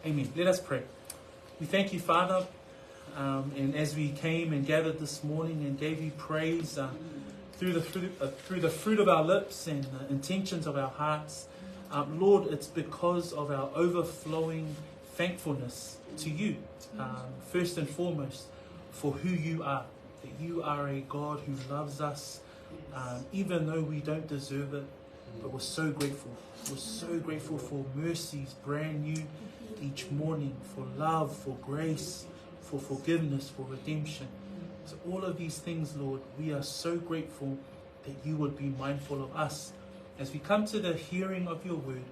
Amen. Let us pray. We thank you, Father, um, and as we came and gathered this morning and gave you praise uh, through, the fruit, uh, through the fruit of our lips and the intentions of our hearts, um, Lord, it's because of our overflowing thankfulness to you, um, first and foremost, for who you are. That you are a God who loves us, um, even though we don't deserve it. But we're so grateful. We're so grateful for mercies brand new each morning, for love, for grace, for forgiveness, for redemption. So, all of these things, Lord, we are so grateful that you would be mindful of us. As we come to the hearing of your word,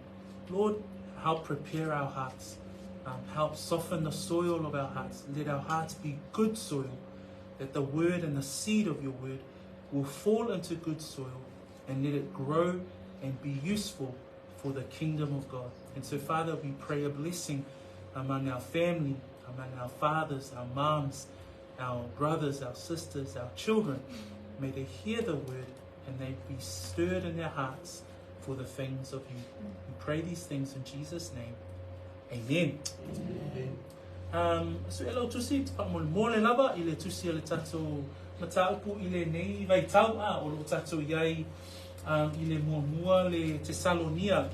Lord, help prepare our hearts. Um, help soften the soil of our hearts. Let our hearts be good soil, that the word and the seed of your word will fall into good soil and let it grow and be useful for the kingdom of God. And so, Father, we pray a blessing among our family, among our fathers, our moms, our brothers, our sisters, our children. May they hear the word and they be stirred in their hearts for the things of you. We pray these things in Jesus' name. Amen. Amen. Um, so e lau tusi, te whaamole lava i le tusi a le tatou mataupu i le nei vai tau a o lo tatou iai um, i le muamua le Tesalonia.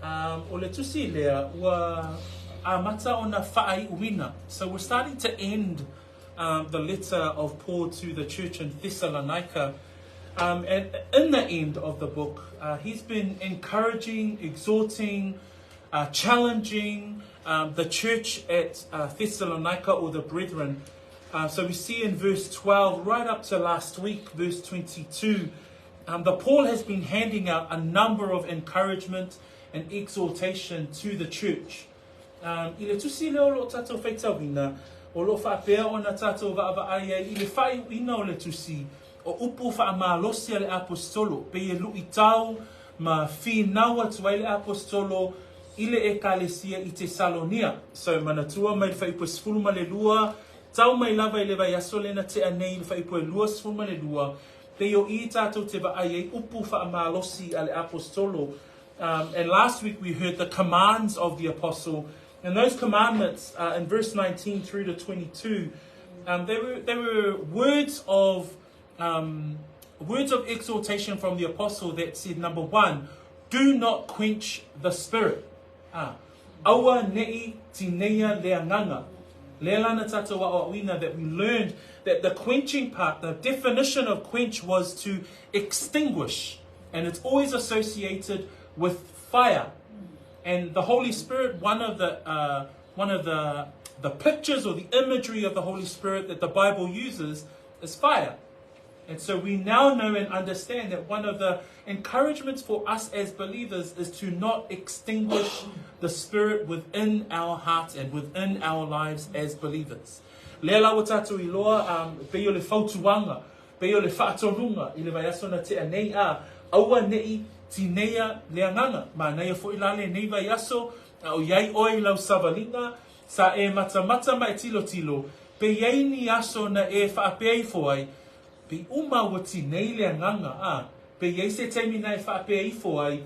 Um, o le tusi lea ua amata ona whaaiuina. So we're starting to end um, the letter of Paul to the church in Thessalonica. Um, and in the end of the book, uh, he's been encouraging, exhorting, uh, challenging um, the church at uh, Thessalonica or the brethren. Uh, so we see in verse 12, right up to last week, verse 22, um, the Paul has been handing out a number of encouragement and exhortation to the church. Um, I le tusi lea o lo tātou whaitauina, o lo whaapea o na tātou vaavaai ai i le whaiuina o le tusi, o upu whaamalosi a le apostolo, pe e lui tau ma whinau atu ai le apostolo i le ekalesia i Tesalonia. So manatua mai le whaipu e sefulu ma le lua, tau mai lava i le vaiaso lena tea nei i le whaipu e 22 ma le lua, pei o i tātou te vaai ai upu whaamalosi a le apostolo. Um, and last week we heard the commands of the apostle. And those commandments uh, in verse 19 through to 22, um, they, were, they were words of, um, words of exhortation from the apostle that said, number one, do not quench the spirit. Ah, aua ne'i tineia le anganga. Le lana tātou wa'oa'uina that we learned that the quenching part, the definition of quench was to extinguish. And it's always associated with fire. And the Holy Spirit, one of the, uh, one of the, the pictures or the imagery of the Holy Spirit that the Bible uses is fire. And so we now know and understand that one of the encouragements for us as believers is to not extinguish the Spirit within our hearts and within our lives as believers. Lea la ua tātou iloa, um, pei o le fautuanga, pei o le whaatonunga i le vaiaso na tea nei a, aua ne'i tineia le anganga. Manaia fo'i la lenei vaiaso, a o iai oe i lau savaliga, sa e matamata ma e tilotilo, pe iai ni aso na e whaapea ifo ai, Pei uma ua tinei le agaga, a, pe i ai se taimi na e faapea ifo ai,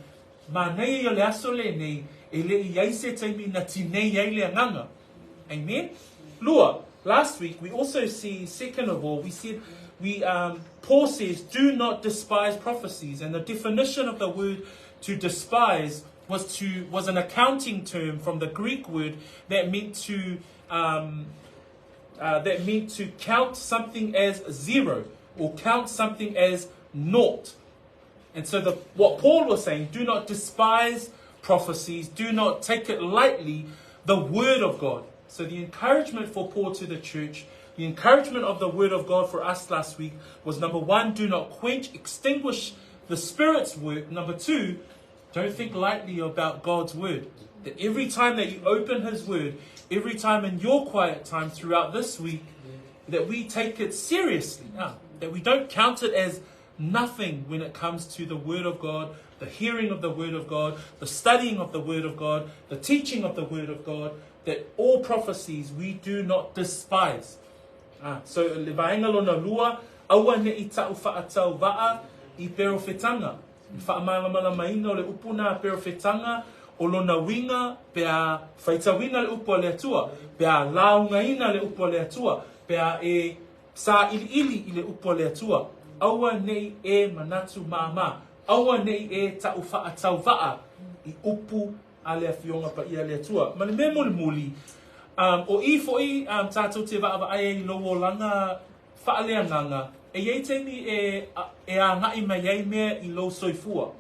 manaia ia o le aso lenei, e le i ai se taimi na tinei ai le agaga. Amen? Lua, last week we also see, second of all, we said, we, um, Paul says, do not despise prophecies. And the definition of the word to despise was to was an accounting term from the Greek word that meant to um, uh, that meant to count something as zero or count something as naught. And so the, what Paul was saying, do not despise prophecies, do not take it lightly, the word of God. So the encouragement for Paul to the church, the encouragement of the word of God for us last week was number one, do not quench, extinguish the Spirit's work. Number two, don't think lightly about God's word. That every time that you open His word, every time in your quiet time throughout this week, that we take it seriously. Ah, that we don't count it as nothing when it comes to the Word of God, the hearing of the Word of God, the studying of the Word of God, the teaching of the Word of God, that all prophecies we do not despise. Ah, so le vaenga lona lua, aua ne'i ta'u wha'atau va'a i perofetanga. I whaamalamalamaina o le upu nā perofetanga, O lona uiga pe a faitauina le upu a le Atua, pe a laugaina le upu a le Atua, pe a e sailiili i le upu a le Atua, aua ne i e manatu māmā, aua ne i e tau faatauvaa i upu a le Afioga Paia a le Atua. Ma le mea mulimuli, um, o i foi um, tātou te vaavaai ai i lou olaga faaleagaga, e i ai taimi e, e agai mai ai mea i lou soifua.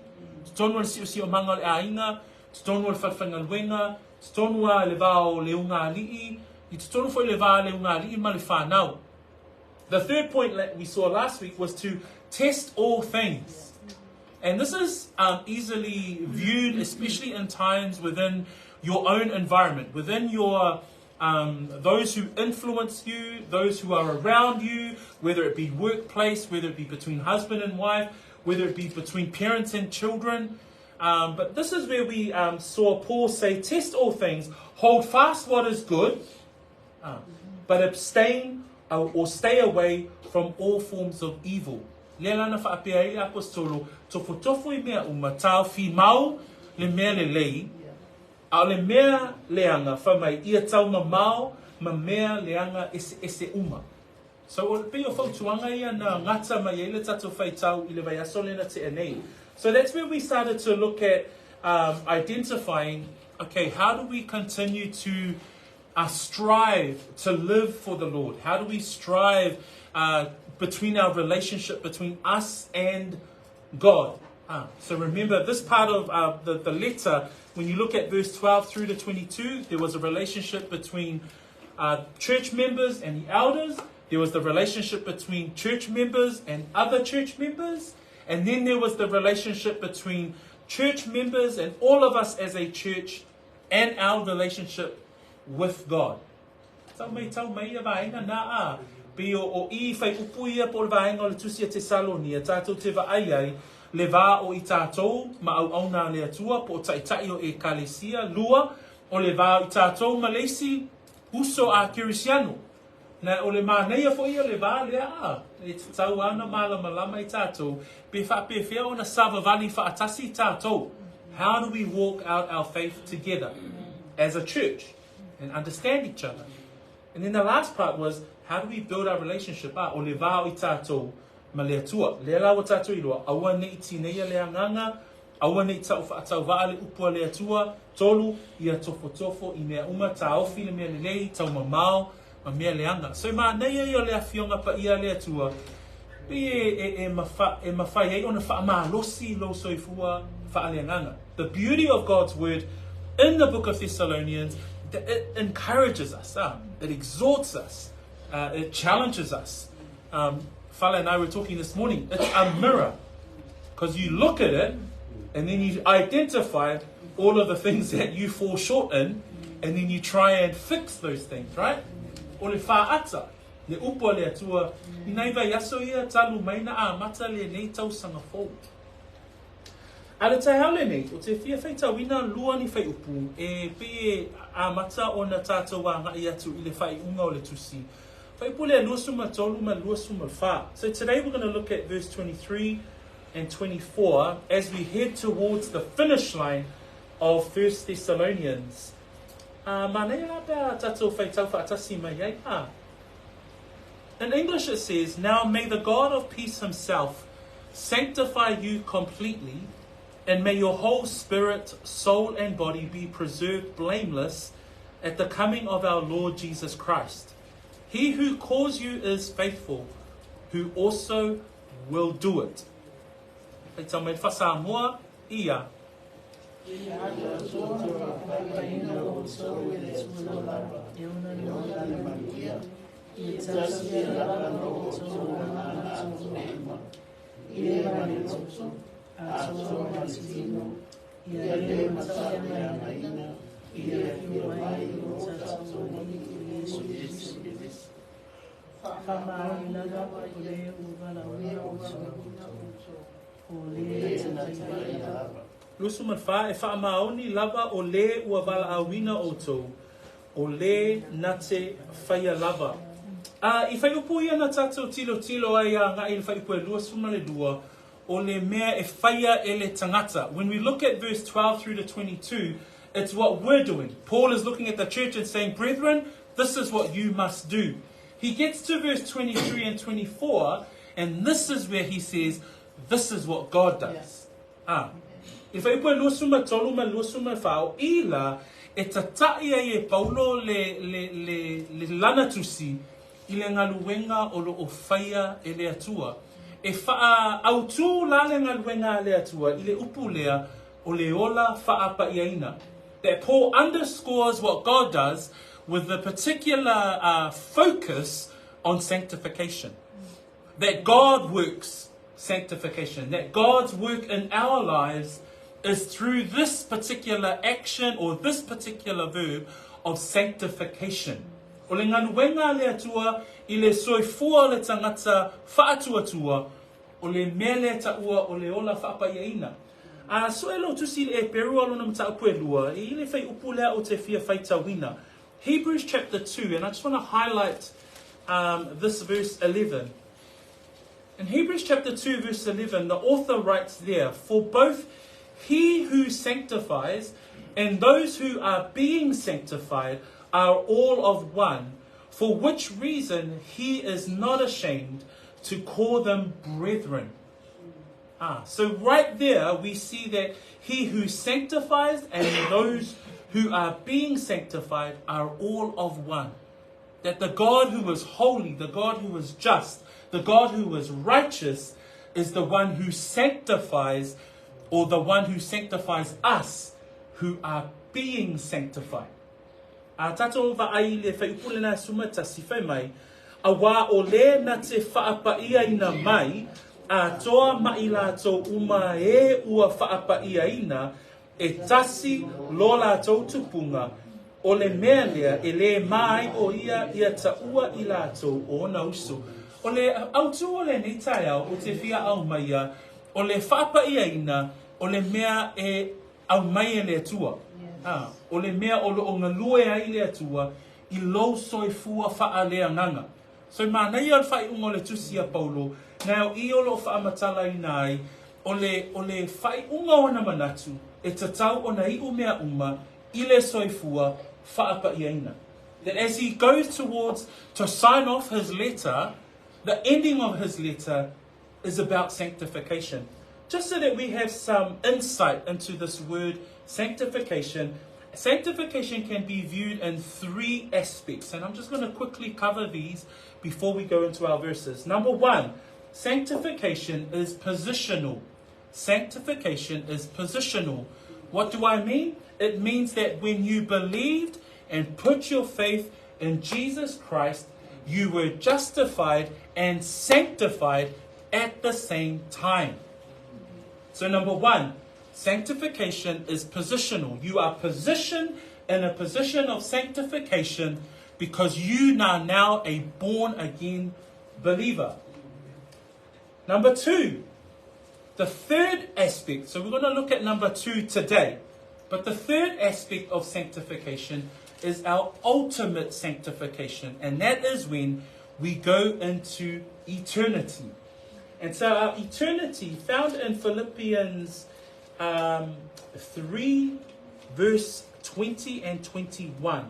Totonu o le siosiomaga o le aiga, totonu o le falefaigaluega, totonu lava i le va o le ugaalii, i totonu foi i le va o le ugaalii ma le fanau. The third point that we saw last week was to test all things. And this is um, easily viewed, especially in times within your own environment, within your um, those who influence you, those who are around you, whether it be workplace, whether it be between husband and wife, whether it be between parents and children. Um, but this is where we um, saw Paul say, Test all things, hold fast what is good, uh, but abstain uh, or stay away from all forms of evil. Lea la na faapea ai le Aposetolo, Tofotofo i mea uma, taofi mau le mea lelei, a o le mea leaga, fai mai, ia taumamao ma mea leaga eseese uma. So, o, pei o fautuaga ia na gata mai ai le tatou faitau i le vaiaso lea na tea nei. So that's where we started to look at um, identifying, okay, how do we continue to uh, strive to live for the Lord? How do we strive uh, between our relationship between us and God? Ah, so remember, this part of uh, the, the letter, when you look at verse 12 through to 22, there was a relationship between uh, church members and the elders. There was the relationship between church members and other church members. And then there was the relationship between church members and all of us as a church and our relationship with God. Tau mai, tau mai ia vaega nā a, pei o, o i whai upu ia po o le vaega o le tusi a Tesalonia, tātou te vaai ai, le vā o i tātou ma auauna a le Atua po o ta'ita'i o Ekalesia, lua, o le vā o i tātou ma le isi uso a Kerisiano. Na, o le mānaia foi o le vā lea a, e tatau ana mālamalama i tātou, pe faapefea ona savavali faatasi tātou. How do we walk out our faith together as a church and understand each other? And then the last part was, how do we build our relationship? Ah, o le vā o i tātou ma le Atua. Lea la ua tātou iloa, aua ne i tineia le agaga, aua ne i ta'u fa'atauvaa le upu a le Atua, tolu, ia tofotofo i mea uma, taofi le mea lelei, taumamao, ma mea leaga. So e mānaia ia o le Afioga Paia a le Atua, pei e, e, e, mafa, e mafai ai ona fa'amalosi i lou soifua fa'aleagaga. The beauty of God's word in the book of Thessalonians, that it encourages us, uh, it exhorts us, uh, it challenges us. Um, Fala and I were talking this morning, it's a mirror. Because you look at it and then you identify all of the things that you fall short in and then you try and fix those things, right? O le fa'aata, le upu a le Atua, i nai vaiaso ia talu mai na amata lenei tausaga fou. A le taeao lenei, o te fia faitauina lua ni faiupu e pei e amata ona tātou aga'i atu i le faaiuga o le tusi. Faiupu lea 23 ma le 24. So today we're going to look at verse 23 and 24 as we head towards the finish line of 1 Thessalonians. Uh, mānaia la pea tātou whaitau whaatasi mai ai. Ah. In English it says, Now may the God of peace himself sanctify you completely, and may your whole spirit, soul, and body be preserved blameless at the coming of our Lord Jesus Christ. He who calls you is faithful, who also will do it. Hei tau mai whasamoa, ia. 24, e faamaoni lava o lē ua valaauina outou, o lē na te faia lava. A, i whaiupu ia na tātou tilotilo ai aga'i i le fuaiupu e 22, o le mea e faia e le tagata. When we look at verse 12 through to 22, it's what we're doing. Paul is looking at the church and saying, brethren, this is what you must do. He gets to verse 23 and 24, and this is where he says, this is what God does. Ah. I le fuaiupu e 23 ma le 24, o i la e tata'i ai e Paulo le, le, le, le lana tusi i le galuega o lo o faia e le Atua. E faaautu la le galuega a le Atua i le upu lea o le ola faapa'iaina. That Paul underscores what God does with the particular uh, focus on sanctification. That God works sanctification, that God's work in our lives is through this particular action or this particular verb of sanctification. O le galuega a le Atua i le soifua o le tagata faatuatua, o le mea lea taua o le ola faapaiaina. A sue lou tusi i le Eperu a lona mataupu e lua, i le fuaiupu lea ou te fia faitauina. Hebrews chapter 2, and I just want to highlight um, this verse 11. In Hebrews chapter 2, verse 11, the author writes there, For both he who sanctifies and those who are being sanctified are all of one, for which reason he is not ashamed to call them brethren. Ah, so right there we see that he who sanctifies and those who are being sanctified are all of one. That the God who is holy, the God who is just, the God who is righteous is the one who sanctifies or the one who sanctifies us who are being sanctified. A tatou vaai i le fuaiupu lena e 11 fai mai, Auā o le na te whaapa'iaina mai, atoa ma i latou uma e ua whaapa'iaina, e tasi lo latou tupunga, o le mea lea e lē mā ai o ia ia taua i latou ona uso. O le autū o lenei taeao o te fia aumaia, o le whaapa'iaina o le mea e aumai e le Atua. Ā, o le mea o loo galue ai le Atua i lou soifua faaleagaga. So manaia o le faaiuga o le tusi a Paulo, na o i o loo faamatalaina ai, o le, o le faaiuga o ona manatu, e tatau ona iu mea uma i le soifua faapa'iaina. That as he goes towards to sign off his letter, the ending of his letter is about sanctification. Just so that we have some insight into this word sanctification, sanctification can be viewed in three aspects. And I'm just going to quickly cover these before we go into our verses. Number one, sanctification is positional. Sanctification is positional. What do I mean? It means that when you believed and put your faith in Jesus Christ, you were justified and sanctified at the same time. So, number one, sanctification is positional. You are positioned in a position of sanctification because you are now a born again believer. Number two, the third aspect, so we're going to look at number two today, but the third aspect of sanctification is our ultimate sanctification, and that is when we go into eternity. And so our eternity, found in Philippians um, 3, verse 20 and 21.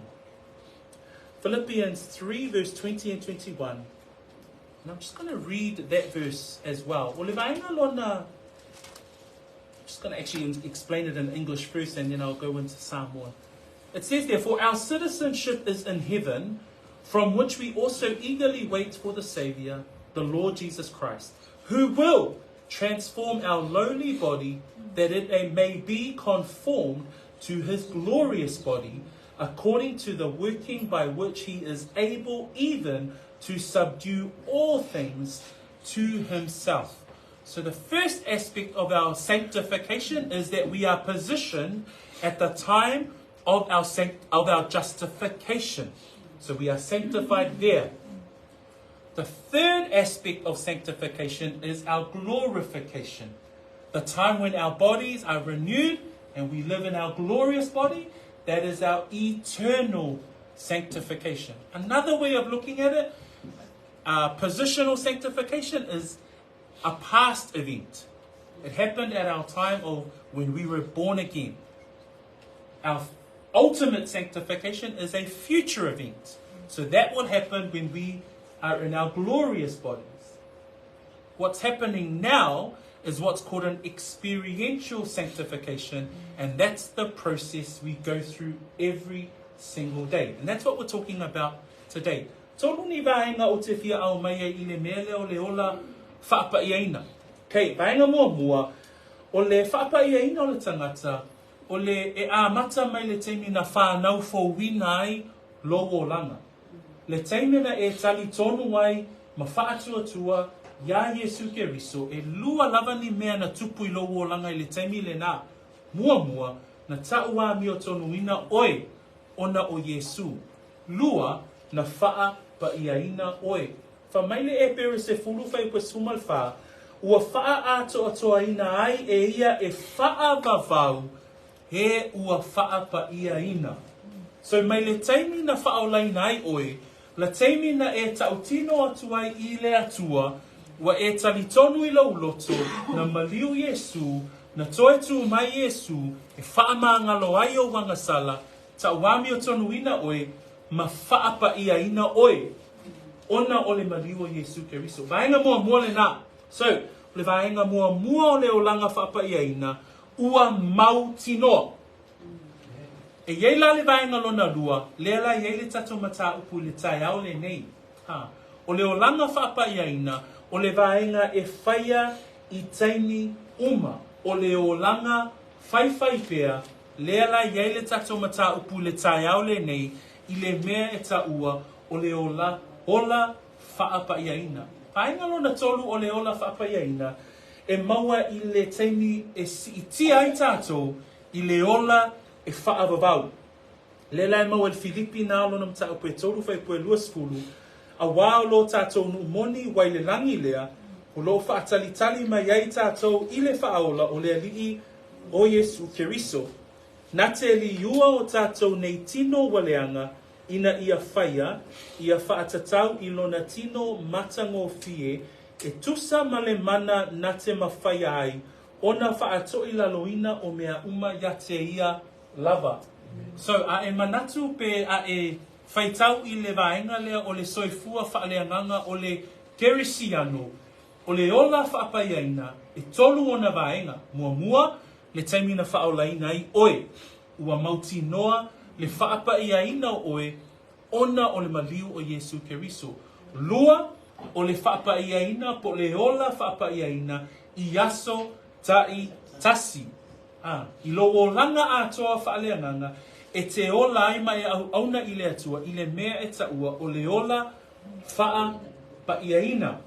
Philippians 3, verse 20 and 21. And I'm just going to read that verse as well. O le vaega lona, I'm just going to actually explain it in English first and then I'll go into Samoan. It says, therefore, our citizenship is in heaven, from which we also eagerly wait for the Savior, the Lord Jesus Christ, who will transform our lowly body that it may be conformed to his glorious body, according to the working by which he is able even to subdue all things to himself. So the first aspect of our sanctification is that we are positioned at the time of our, sanct- of our justification. So we are sanctified there. The third aspect of sanctification is our glorification. The time when our bodies are renewed and we live in our glorious body, that is our eternal sanctification. Another way of looking at it, uh, positional sanctification is a past event. It happened at our time of when we were born again. Our ultimate sanctification is a future event. So that will happen when we are in our glorious bodies. What's happening now is what's called an experiential sanctification, and that's the process we go through every single day. And that's what we're talking about today. Tolu ni vaega o te fia ao mai ai i le mea lea o le ola faapa'iaina. Okay, vaega muamua, o le faapa'iaina o le tagata, o le e amata mai le taimi na whānau fouina ai lou olaga. Le taimi na e talitonu ai ma faatuatua iā Iesu Keriso, e lua lava ni mea na tupu i lou olaga i le taimi lenā. Muamua, na ta'u amiotonuina oe ona o Iesu. Lua, na faapa'iaina oe. Fai mai le Epere 10 fuaiupu 14, ua faaatoatoaina ai e ia e faavavau e ua faapa'iaina. So mai le taimi na faaolaina ai oe, le taimi na e tautino atu ai i le Atua, ua e talitonu i lou loto, na maliu Iesu, na toe tū mai Iesu, e faamagalo ai ou agasala, ta'u amiotonuina oe, ma faapa'iaina oe. Ona o le maliu o Iesu Keriso. Vaega muamua lenā. So, o le vaega muamua o le olaga faapa'iaina, ua mautinoa. E i ai la le vaega lona lua, lea la e i ai le tatou mataupu i le taeao lenei. Ha. O le olaga faapa'iaina, o le vaega e faia i taimi uma. O le olaga faifai pea, lea la e i ai le tatou mataupu i le taeao lenei, i le mea e taua o le ola, ola faapa'iaina. Vaega lona tolu o le ola faapa'iaina, e maua i le taimi e siitia ai tatou i le ola e faavavau. Lea la e maua i le Filipi na lona mataupu e 3 fuaiupu e 20, auā o lo tatou nuu moni ua i le lagi lea, o lo o faatalitali mai ai tatou i le Faaola o le Alii o Iesu Keriso. Na te liua o tatou nei tino ua leaga, ina ia faia, ia faatatau i lona tino matagofie e tusa ma le mana na te mafaia ai ona faatoilaloina o mea uma iā te ia lava. So, a e manatu pe a e faitau i le vaega lea o le soifua faaleagaga o le Kerisiano, o le ola faapaiaina, e tolu ona vaega. Muamua, le taimi na faaolaina ai oe. Ua mautinoa le faapa'iaina o oe ona o le maliu o Iesu Keriso. Lua, o le faapa'iaina po o le ola faapa'iaina i aso ta'itasi. A, i lou olaga atoa faaleagaga, e te ola ai ma e auauna i le Atua i le mea e taua o le ola faapa'iaina.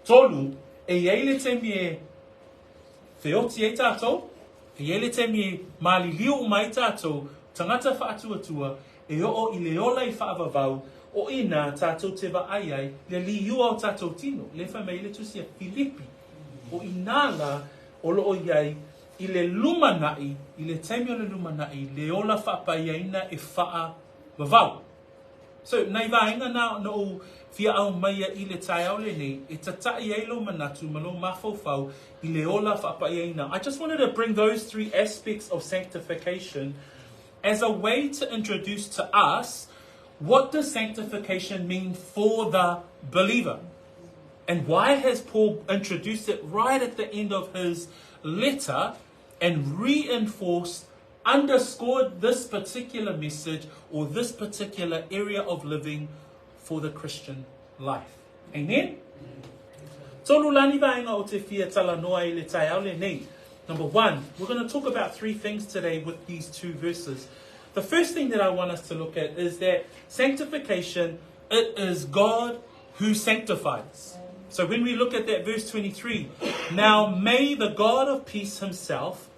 Tolu, e i ai le taimi e feoti ai tatou, e i ai le taimi e maliliu uma ai tatou, tagata faatuatua, e oo i le ola i faavavau, o i inā tatou te vaai ai le liua o tatou tino. Lea fai mai ai le tusi a Filipi, o inā la o lo o i ai i le lumana'i, i le taimi o le lumana'i, le ola faapaiaina e faavavau. So, nai vaega na na ou fia aumaia i le taeao lenei, e tata'i ai lou manatu ma lou mafaufau i le ola faapaiaina. I just wanted to bring those three aspects of sanctification as a way to introduce to us what does sanctification mean for the believer. And why has Paul introduced it right at the end of his letter and reinforced, underscored this particular message or this particular area of living for the Christian life? Amen? Tolu la ni vaega o te fia talanoa i le taeao lenei. Number one, we're going to talk about three things today with these two verses. The first thing that I want us to look at is that sanctification, it is God who sanctifies. So when we look at that verse 23, now may the God of peace himself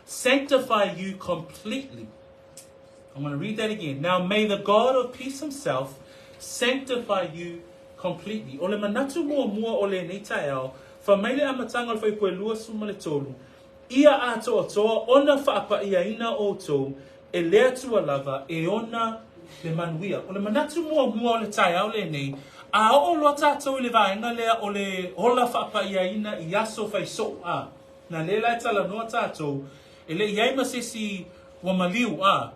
sanctify you completely. I'm going to read that again. Now may the God of peace himself sanctify you completely. O le manatu muamua o lenei taeao, fai mai le amataga o le fuaiupu e 23, ia atoatoa ona faapa'iaina outou e le Atua lava e ona le manuia. O le manatu muamua o le taeao lenei, A oo loa tatou i le vaega lea o le ola faapaiaina i aso fai soo a, na lea la e talanoa tatou, e le i i ai ma se isi ua maliu a.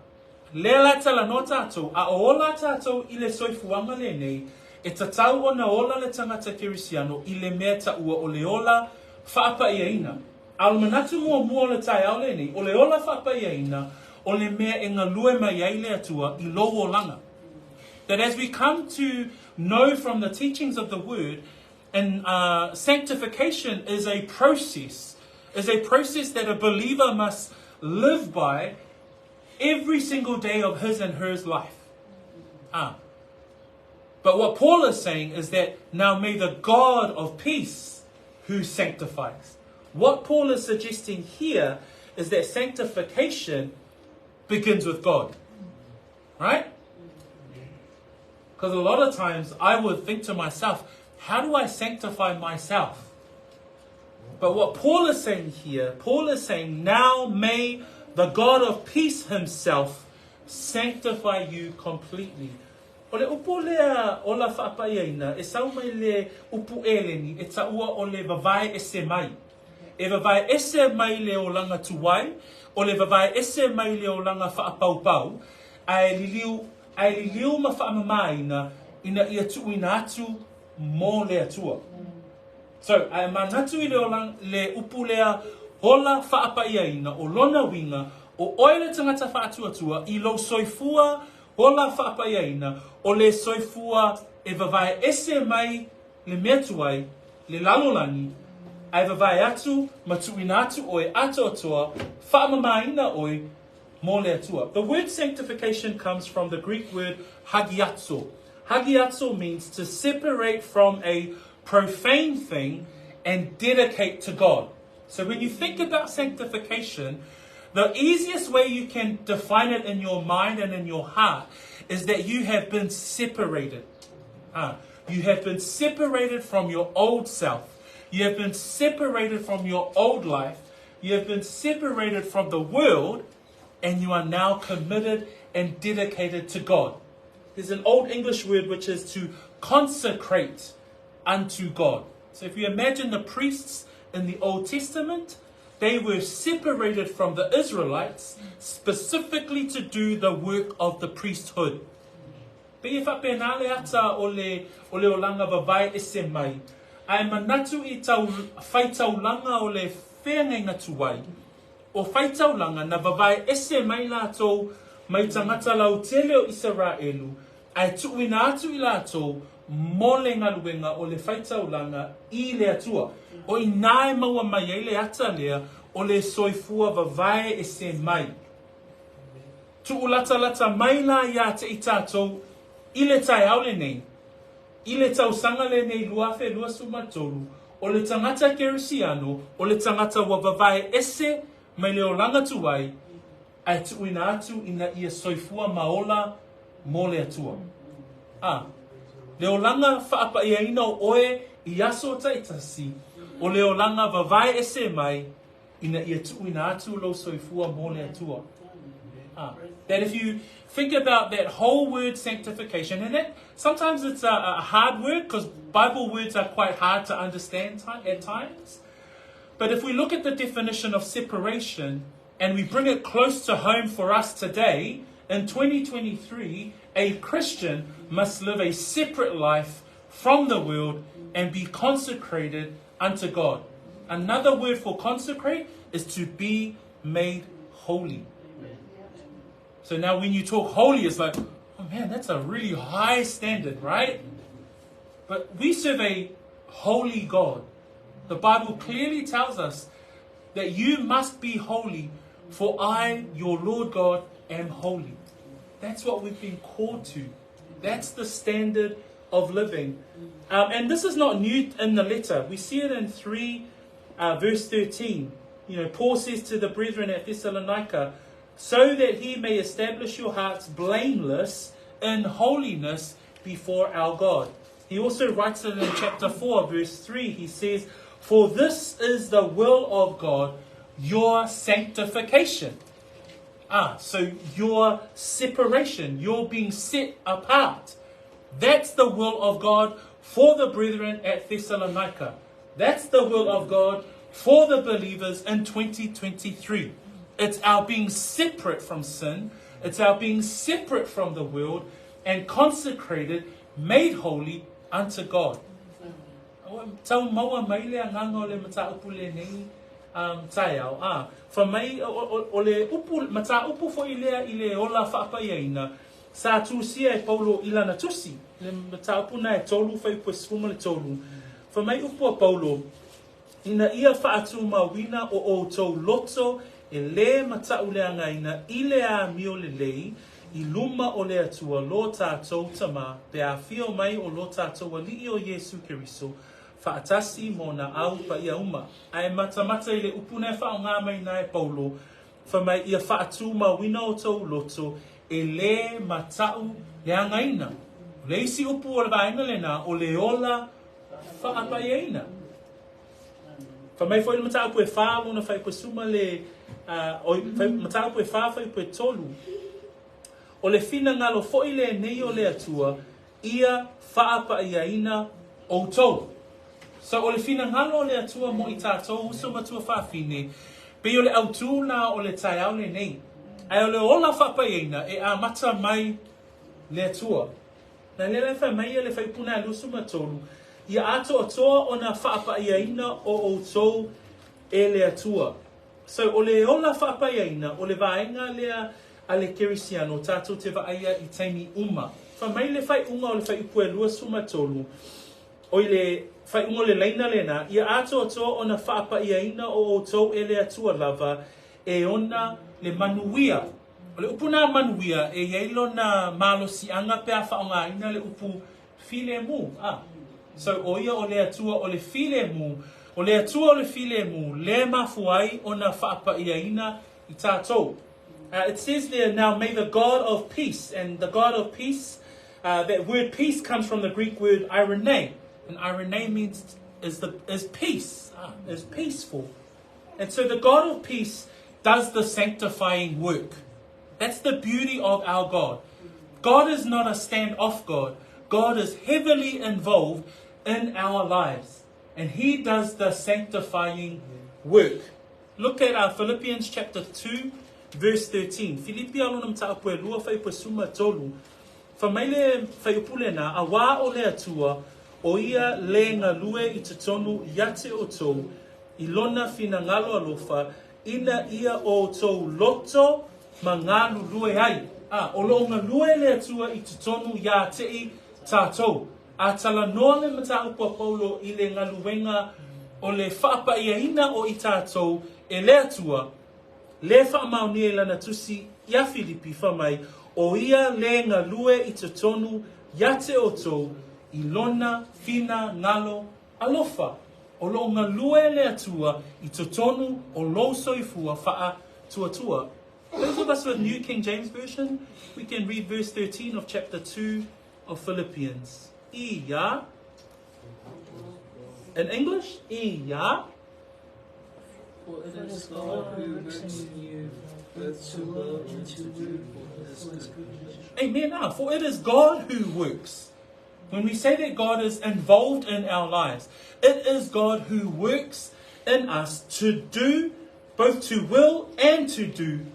Lea la e talanoa tatou, a o ola tatou i le soifuaga lenei, e tatau ona ola le tagata kerisiano i le mea taua o le ola faapaiaina. A o le manatu muamua o le taeao lenei, o le ola faapaiaina o le mea e galue mai ai le Atua i lou olaga. That as we come to know from the teachings of the word, and sanctification is a process, is a process that a believer must live by every single day of his and hers life. Ah. But what Paul is saying is that now may the God of peace who sanctifies. What Paul is suggesting here is that sanctification begins with God. Right? Because a lot of times I would think to myself, how do I sanctify myself? But what Paul is saying here, Paul is saying, now may the God of peace himself sanctify you completely. O le upu lea ola faapaiaina, e sau mai le upu Eleni, e taua o le vavae ese mai. E vavae ese mai le olaga tuai, o le vavae ese mai le olaga faapaupau, ae liliu, ae liliu ma faamamaina ina ia tuuina atu mo le Atua. So, ae manatu i le olaga, le upu lea ola faapaiaina, o lona uiga, o oe le tagata faatuatua i lou soifua ola faapaiaina, o le soifua e vavae ese mai le mea tuai, le lalolagi, ae vavae atu ma tuuina atu oe atoatoa, faamamaina oe mo le Atua. The word sanctification comes from the Greek word hagiazo. Hagiazo means to separate from a profane thing and dedicate to God. So when you think about sanctification, the easiest way you can define it in your mind and in your heart is that you have been separated. You have been separated from your old self. You have been separated from your old life. You have been separated from the world, and you are now committed and dedicated to God. There's an old English word which is to consecrate unto God. So if you imagine the priests in the Old Testament, they were separated from the Israelites specifically to do the work of the priesthood. Pei e faapena le ata o le, o le olaga vavae ese mai, ae manatu i tau, faitaulaga o le feagaiga tuai, o faitaulaga na vavae ese mai latou mai tagata lautele o Isaraelu, ae tuuina atu i latou mo le galuega o le faitaulaga i le Atua. O i ina e maua mai ai le ata lea o le soifua vavae ese mai. Tuulatalata mai la iā te i tatou i le taeao lenei, i le tausaga lenei 2023, o le tagata kerisiano, o le tagata ua vavae ese mai le olaga tuai, ae tuuina atu ina ia soifua ma ola mo le Atua. A, le olaga faapaiaina o oe i aso taitasi, o le olaga vavae ese mai ina ia tuuina atu lou soifua mo le Atua. That if you think about that whole word sanctification, and that sometimes it's a hard word because Bible words are quite hard to understand at times. But if we look at the definition of separation and we bring it close to home for us today, in 2023, a Christian must live a separate life from the world and be consecrated unto God. Another word for consecrate is to be made holy. So now when you talk holy, it's like, oh man, that's a really high standard, right? But we serve a holy God. The Bible clearly tells us that you must be holy, for I, your Lord God, am holy. That's what we've been called to. That's the standard of living. And this is not new in the letter. We see it in 3, verse 13. You know, Paul says to the brethren at Thessalonica, so that he may establish your hearts blameless in holiness before our God. He also writes it in chapter 4, verse 3. He says, for this is the will of God, your sanctification. So your separation, your being set apart. That's the will of God for the brethren at Thessalonica. That's the will of God for the believers in 2023. It's our being separate from sin. It's our being separate from the world and consecrated, made holy unto God. Tau maua mai le agaga o le mataupu lenei taeao, a fai mai o le upu, mataupu foi lea i le ola faapaiaina, sa tusia e Paulo i lana tusi, le mataupu na e 3 fuaiupu e 13. Fai mai upu a Paulo, Ina ia faatumauina o outou loto e lē matauleagaina i le amio lelei i luma o le Atua lo tātou Tama pe afio mai o lo tātou Alii o Iesu Keriso faatasi mo na au paia uma. Ae matamata i le upu na e faaaoga mai na e Paulo, fai mai ia faatumauina outou loto e lē matauleagaina. O le isi upu o le vaega lena, o le ola faapaiaina. Fai mai foi le mataupu e 4 lona fuaiupu e suma le, oi, mataupu e 4 fuaiupu e 3, O le finagalo foi lenei o le Atua, ia faapaiaina outou. So o le finagalo o le Atua mo i tātou uso ma tuafafine, pei o le autū la o le taeao lenei. Ae o le ola faapaiaina e amata mai le Atua. Na lea la e fai mai ia le fuaiupu na e 23, Ia atoatoa ona faapaiaina o outou e le Atua. So, o le ola faapaiaina, o le vaega lea a le Kerisiano tātou te vaaia i taimi uma. Fai mai le faaiuga o le fuaiupu e 23, oi le faaiuga o le laina lena, Ia atoatoa ona faapaiaina o outou e le Atua lava e ona le manuia. O le upu na manuia, e i ai lona malosiaga pe a faaaogaina le upu filemu. A. So, o ia o le Atua o le filemu, o le Atua o le filemu, le mafua ai ona faapaiaina i tātou. It says there, now may the God of peace, and the God of peace, that word peace comes from the Greek word eirene, and eirene means is, the, is peace, is peaceful. And so the God of peace does the sanctifying work. That's the beauty of our God. God is not a stand-off God. God is heavily involved in our lives. And he does the sanctifying work. Look at Philippians chapter 2, verse 13. Filipia lona mataupu e lua fuaiupu e suma tolu. Fai mai le fuaiupu lena, auā o le Atua, o ia le galue i totonu ia te outou, i lona finagalo alofa, ina ia outou loto ma galulue ai. A, o lo o galue le Atua i totonu iā te i tātou. A talanoa le mataupu a Paulo i le galuega o le faapaiaina o i tātou e le Atua, le faamaonia i lana tusi iā Filipi, fai mai, O ia le galue i totonu ia te outou i lona finagalo alofa. O lo o galue le Atua i totonu o lou soifua faatuatua. Those of us with New King James Version, we can read verse 13 of chapter 2 of Philippians. Ia. In English, ia. For it is God who works in you both to will and to do for his good pleasure. Amen. For it is God who works. When we say that God is involved in our lives, it is God who works in us to do, both to will and to do,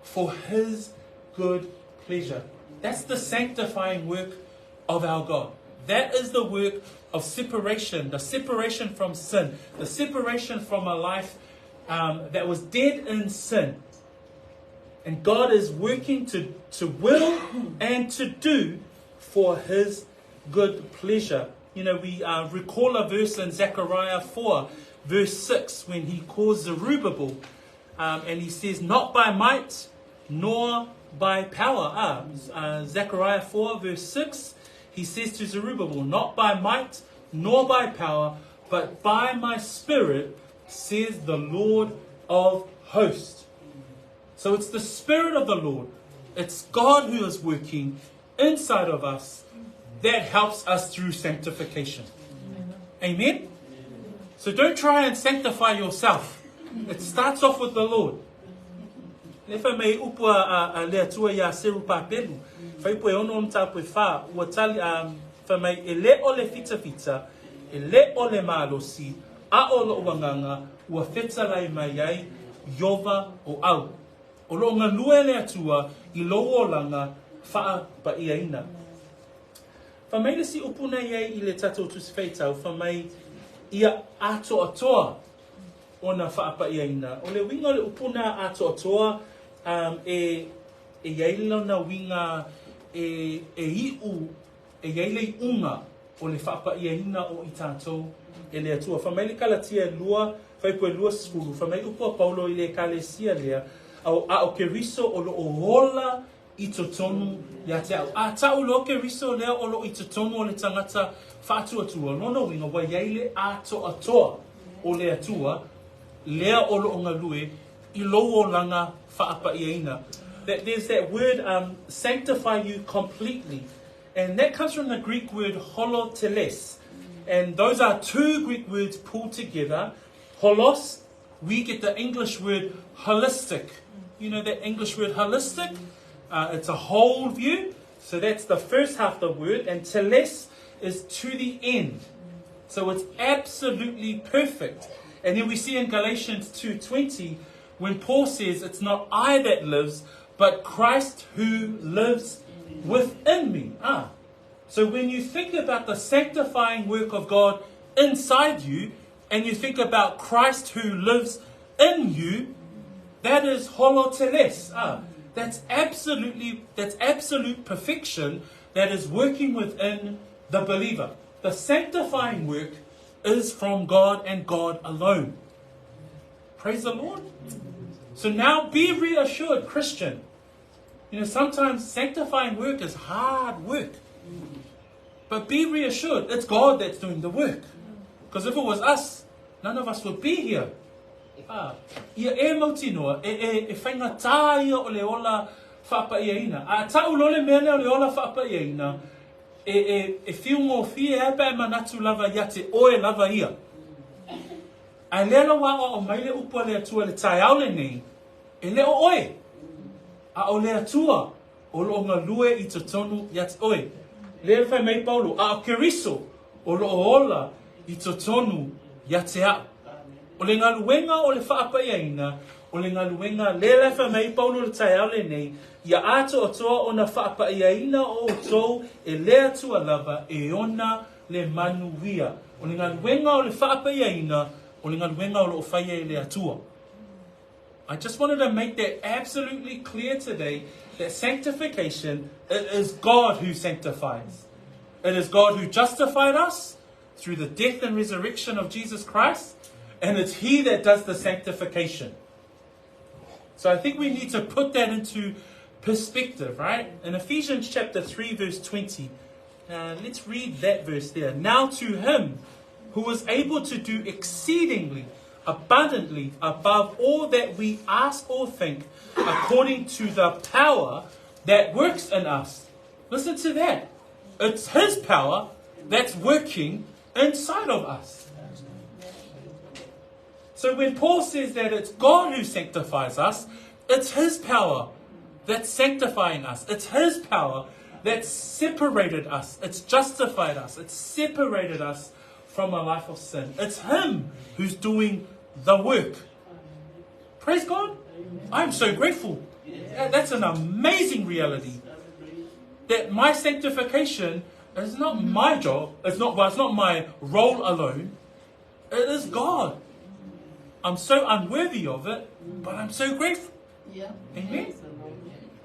for his good pleasure. That's the sanctifying work of our God. That is the work of separation, the separation from sin, the separation from a life that was dead in sin. And God is working to will and to do for his good pleasure. You know, we recall a verse in Zechariah 4, verse 6, when he calls Zerubbabel, and he says, not by might, nor by power. Zechariah 4, verse 6, he says to Zerubbabel, not by might, nor by power, but by my spirit, says the Lord of hosts. So it's the Spirit of the Lord. It's God who is working inside of us that helps us through sanctification. Amen. Amen? So don't try and sanctify yourself. It starts off with the Lord. Lea fai mai upu a le Atua iā Serupapelu, fuaiupu e 6 mataupu e 4, ua tali, a, fai mai, E le o le fitafita, e le o le malosi, a o loʻu agaga, ua fetalai mai ai Iova o au. O loo galue le Atua i lou olaga faapaʻiaina. Fai mai le isi upu na i ai i le tatou Tusi Faitau, fai mai, Ia atoatoa ona faapaʻiaina. O le uiga o le upu na atoatoa, um, e, e i ai lona uiga e, e iʻu, e i ai le iʻuga o le faapaʻiaina o i tatou e le Atua. Fai mai le Kalatia e 2, fuaiupu e 20, fai mai upu a Paulo i le Ekalesia lea, a o, a o Keriso o loo ola i totonu ia te au. A ta'u loa Keriso lea o loo i totonu o le tagata faatuatua, lona uiga ua i ai le atoatoa o le Atua lea o loo galue i lou olaga faapaʻiaina. That there's that word um, sanctify you completely. And that comes from the Greek word holoteles. And those are two Greek words pulled together. Holos, we get the English word holistic. You know that English word holistic? It's a whole view. So that's the first half of the word. And teles is to the end. So it's absolutely perfect. And then we see in Galatians 2:20 when Paul says it's not I that lives, but Christ who lives within me. Ah. So when you think about the sanctifying work of God inside you, and you think about Christ who lives in you, that is holoteles. Ah, that's absolutely that's absolute perfection that is working within the believer. The sanctifying work is from God and God alone. Praise the Lord. So now be reassured, Christian. You know, sometimes sanctifying work is hard work. But be reassured, it's God that's doing the work. Because if it was us, none of us would be here. Ah, ia e mautinoa, e, e, e faigata ia o le ola faapaʻiaina. A ta'u loa le mea lea o le ola faapaʻiaina, e, e, e fiugofie ai pe a e manatu lava ia te oe lava ia. Ae lea la ua aʻoaʻo mai le upu a le Atua i le taeao lenei, e le o oe, a o le Atua o loo galue i totonu ia te oe. Lea e fai mai Paulo, a o Keriso o loo ola i totonu ia te a'u. O le galuega o le faapaʻiaina, o le galuega lea la e fai mai Paulo i le taeao lenei, ia atoatoa ona faapaʻiaina o outou e le Atua lava e ona le manuia. O le galuega o le faapaʻiaina, o le galuega o loo faia e le Atua. I just wanted to make that absolutely clear today that sanctification, it is God who sanctifies. It is God who justified us through the death and resurrection of Jesus Christ, and it's He that does the sanctification. So I think we need to put that into perspective, right? In Ephesians chapter 3, verse 20, let's read that verse there. Now to Him who is able to do exceedingly abundantly above all that we ask or think, according to the power that works in us. Listen to that. It's His power that's working inside of us. So when Paul says that it's God who sanctifies us, it's His power that's sanctifying us. It's His power that's separated us. It's justified us. It's separated us from a life of sin. It's Him who's doing the work. Praise God. I'm so grateful. That's an amazing reality. That my sanctification is not my job. It's not, well, it's not my role alone. It is God. I'm so unworthy of it, but I'm so grateful. Yeah. Amen.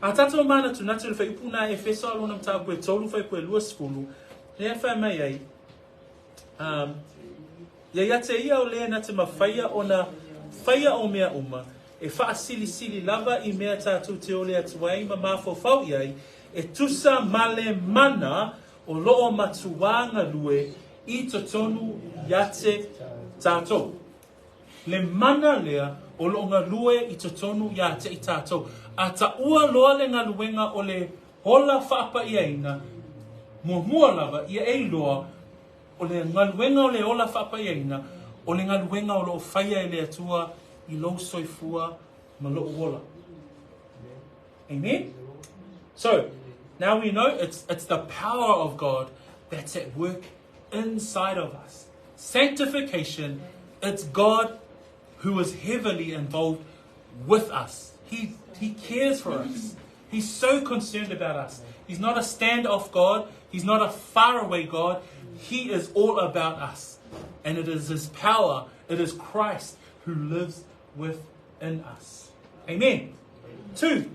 A tatou manatunatu i le fuaiupu na Efeso a lona mataupu e 3 fuaiupu e 20, lea e fai mai ai, um, ia ia te ia o lē na te mafaia ona faia o mea uma, e faasilisili lava i mea tatou te ole atu ai ma mafaufau i ai, e tusa ma le mana o loo matuā galue i totonu ia te tatou. Le mana lea o loo galue i totonu ia te i tatou. A taua loa le galuega o le ola faapaʻiaina, muamua lava ia e iloa o le galuega o le ola faapaʻiaina, o le galuega o loo faia e le Atua i lou soifua ma lou ola. Amen? So, now we know it's, it's the power of God that's at work inside of us. Sanctification, it's God who is heavily involved with us. He, he cares for us. He's so concerned about us. He's not a standoff God. He's not a faraway God. He is all about us. And it is His power, it is Christ who lives within us. Amen. Two,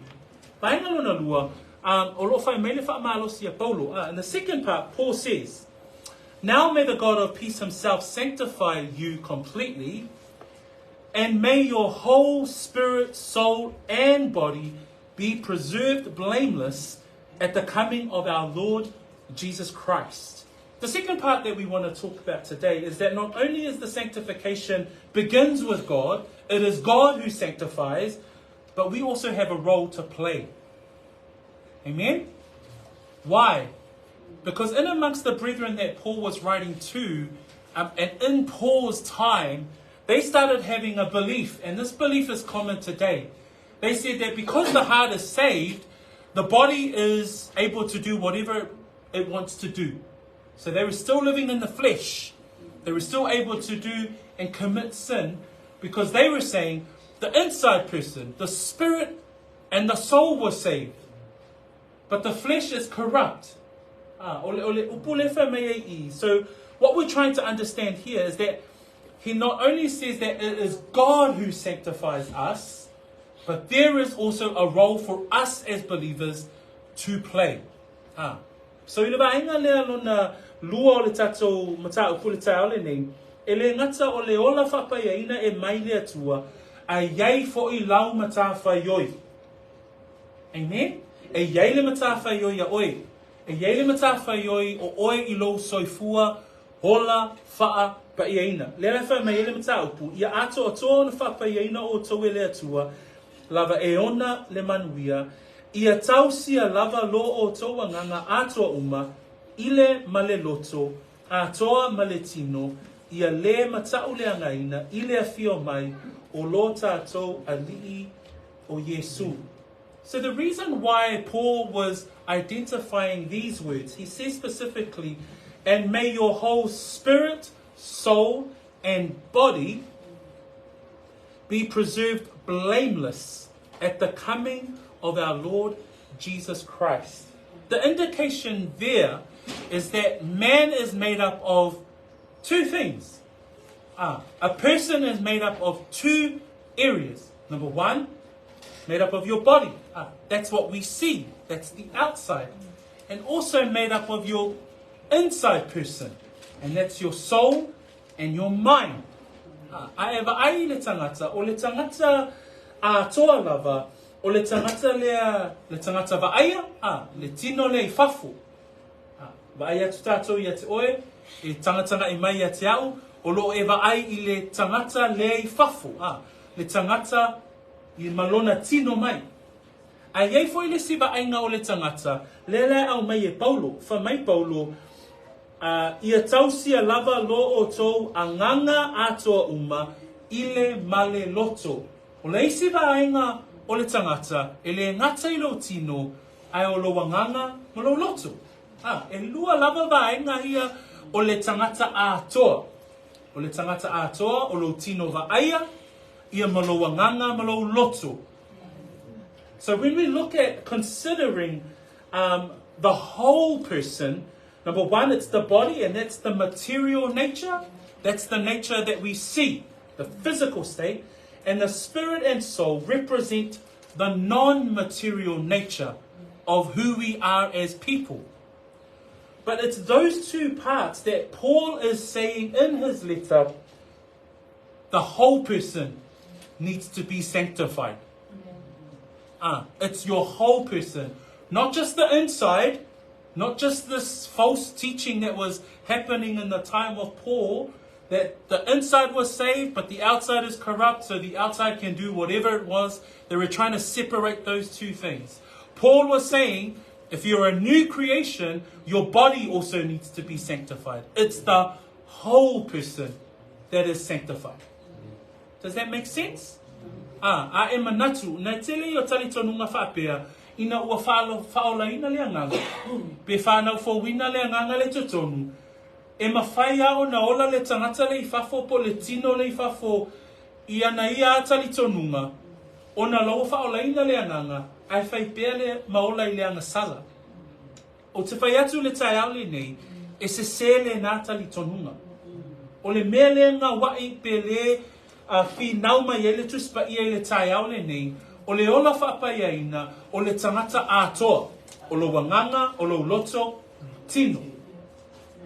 vaenga lona lua, um, o lo whai mai le whaamalosi a Paulo. In the second part, Paul says, Now may the God of peace himself sanctify you completely, and may your whole spirit, soul, and body be preserved blameless at the coming of our Lord Jesus Christ. The second part that we want to talk about today is that not only is the sanctification begins with God, it is God who sanctifies, but we also have a role to play. Amen? Why? Because in amongst the brethren that Paul was writing to, um, and in Paul's time, they started having a belief, and this belief is common today. They said that because the heart is saved, the body is able to do whatever it wants to do. So they were still living in the flesh. They were still able to do and commit sin because they were saying the inside person, the spirit and the soul were saved. But the flesh is corrupt. Ah, so what we're trying to understand here is that he not only says that it is God who sanctifies us, but there is also a role for us as believers to play. Ah. So i le vaega lea lona lua o le tatou mataupu i le taeao lenei, e le gata o le ola faapaiaina e mai le Atua, a iai foʻi lau matafaioi. Amen? E iai le matafaioi ia oe. E iai le matafaioi o oe i lou soifua ola faapaiaina. Lea la e fai mai ai le mataupu, ia atoatoa ona faapaiaina outou e le Atua, lava e ona le manuia, ia tausia lava lo outou agaga atoa uma, i le ma le loto, atoa ma le tino, ia le matauleagaina i le afio mai o lo tatou Alii o Iesu. So the reason why Paul was identifying these words, he says specifically, and may your whole spirit, soul, and body be preserved blameless at the coming of our Lord Jesus Christ. The indication there is that man is made up of two things. Ah, a person is made up of two areas. Number one, made up of your body. Ah, that's what we see. That's the outside. And also made up of your inside person. And that's your soul and your mind. Ah, a e vaai le tangata, o le tangata atoa lava, o le tangata lea, le tangata vaaia, ah, le tino lea i fafo. Ah, vaai atu tātou ia te oe, e tangatanga i mai ia te au, o loo e vaai i le tangata lea i fafo, ah, le tangata i ma lona tino mai. A i ai foi le isi vaaiga o le tagata, lea la e aumai e Paulo, fai mai Paulo, A, ia tausia lava lo outou agaga atoa uma i le ma le loto. O le isi vaaiga o le tagata, e le gata i lou tino, ae o lou agaga ma lou loto. A, e lua lava vaega ia o le tagata atoa. O le tagata atoa o lou tino vaaia, ia ma lou agaga ma lou loto. So when we look at considering um, the whole person, number one, it's the body, and that's the material nature. That's the nature that we see, the physical state. And the spirit and soul represent the non-material nature of who we are as people. But it's those two parts that Paul is saying in his letter the whole person needs to be sanctified. Ah, it's your whole person, not just the inside, not just this false teaching that was happening in the time of Paul, that the inside was saved, but the outside is corrupt, so the outside can do whatever it was. They were trying to separate those two things. Paul was saying, if you're a new creation, your body also needs to be sanctified. It's the whole person that is sanctified. Does that make sense? Ah, a e manatu, na tele i o talitonuga faapea, Ina ua faaolaina le agaga, pe fanau fouina le agaga le totonu, e mafai a ona ola le tagata le i fafo po le tino le i fafo i ana ia a talitonuga, ona la ua faaolaina le agaga, ae fai pea le ma ola i le agasala. Ou te fai atu i le taeao lenei, e sesē lena talitonuga. O le mea lea gauaʻi pe lē finau mai ai le Tusi Paia i le taeao lenei, o le ola faapaiaina o le tagata atoa, o lou agaga, o lou loto, tino.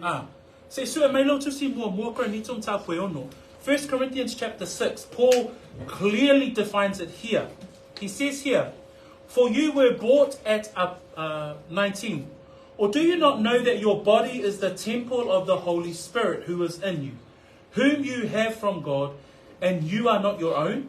A. Se i sue mai lou Tusi Muamua Korinito Mataupu e ono. 1 Corinthians chapter 6, Paul clearly defines it here. He says here, For you were bought at a, 19. Or do you not know that your body is the temple of the Holy Spirit who is in you, whom you have from God, and you are not your own?